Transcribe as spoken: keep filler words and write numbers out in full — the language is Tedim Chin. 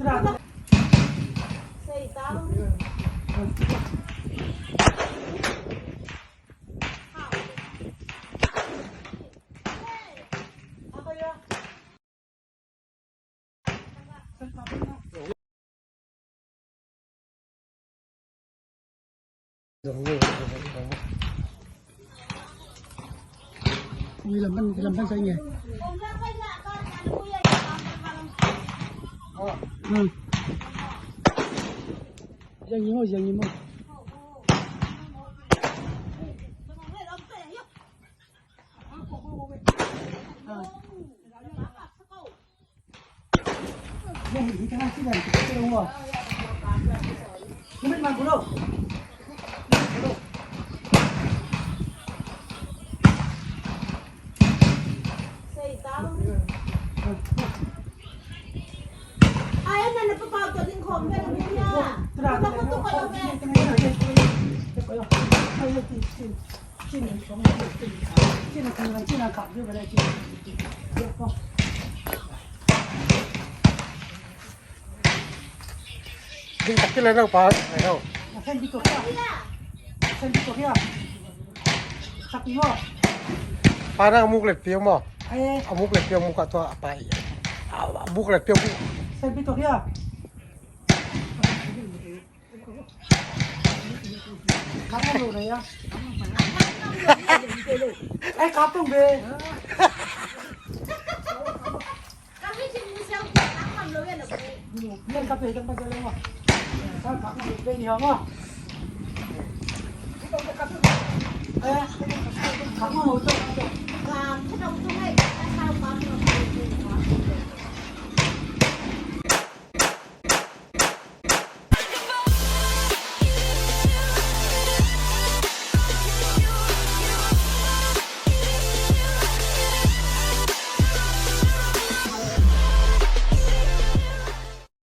Ui, lam pan, lam pan sa nge. Hmm. Yang imo, yang imo. Ding tak kila nau pa, ai nau. Pa na muk let piang mo. Muk let piang muk a tua a pai. Muk let piang muk. Ai, kapung be. Yan ka pe, yan ka pe, yan ka pe. Yan ka pe, yan ka pe, yan ka pe. Eh, kapung.